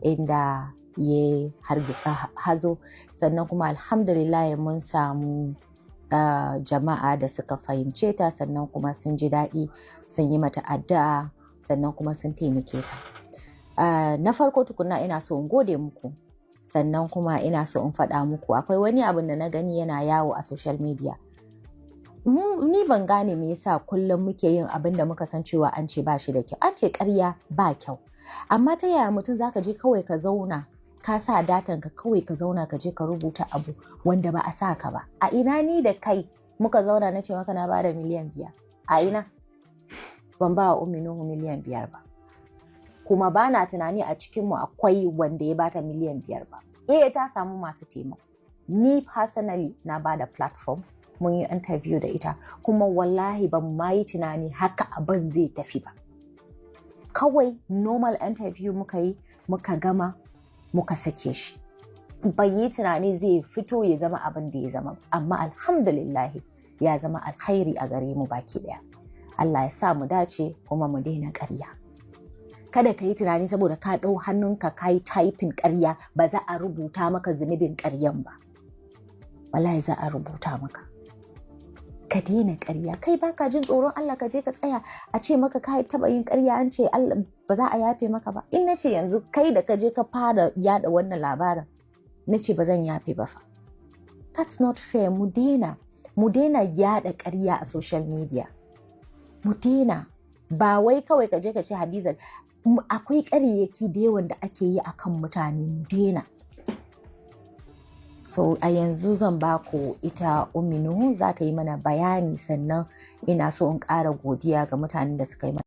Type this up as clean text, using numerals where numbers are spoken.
Inda ya hargitsa hazo. Sannan kuma alhamdulillah mun samu jama'a da suka fahimce ta, sannan kuma sun ji daɗi, sun yi mata addu'a, sannan kuma sun taimake ta. Na farko tukuna ina so in gode muku, sannan kuma ina so in faɗa muku akwai wani abin da na gani yana yawo a social media. Ni ban gane me yasa kullum muke yin abin da muka san cewa an ce ba shi da kyau, an ce ƙarya ba kyau, amma ta yaya mutum zaka je kawai ka zauna, ka sa datan ka, kawai ka zauna ka je ka rubuta abu wanda ba a sa ka ba? A ina ni da kai muka zauna na ce maka na bada miliyan 5? A ina? Ban ba wa Ummi Nuhu miliyan 5 ba, kuma ba na tunani a cikinmu akwai wanda ya bata miliyan 5 ba. Eh, ta samu masu taimako. Ni personally na bada platform, mun yi interview da ita, kuma wallahi ban ma yi tunani haka abin zai tafi ba. Kawai normal interview muka yi, muka gama, muka sake shi. Ban yi tunani zai fito ya zama abin da ya zama, amma alhamdulillahi ya zama alkhairi a gare mu baki daya. Allah ya sa mu dace, kuma mu daina ƙarya. Kada ka yi tunani saboda ka ɗau hannunka ka yi typing ƙarya ba za a rubuta maka zunubin ƙaryan ba. Wallahi za a rubuta maka. Ka daina ƙarya. Kai baka jin tsoron Allah, ka je ka tsaya a ce maka ka taɓa yin ƙarya, an ce Allah ba za a yafe maka ba? In na ce yanzu kai da ka je ka fara yada wannan labarin, na ce ba zan yafe ba fa? That's not fair. Mu daina, mu daina yada ƙarya a social media, mu daina. Ba wai kawai ka je ka ce Hadiza, akwai ƙaryayyaki da yawan da ake yi akan mutane, mu daina. So a yanzu zan ba ku ita Ummi Nuhu, za ta yi mana bayani. Sannan ina so in ƙara godiya ga mutanen da suka yi mana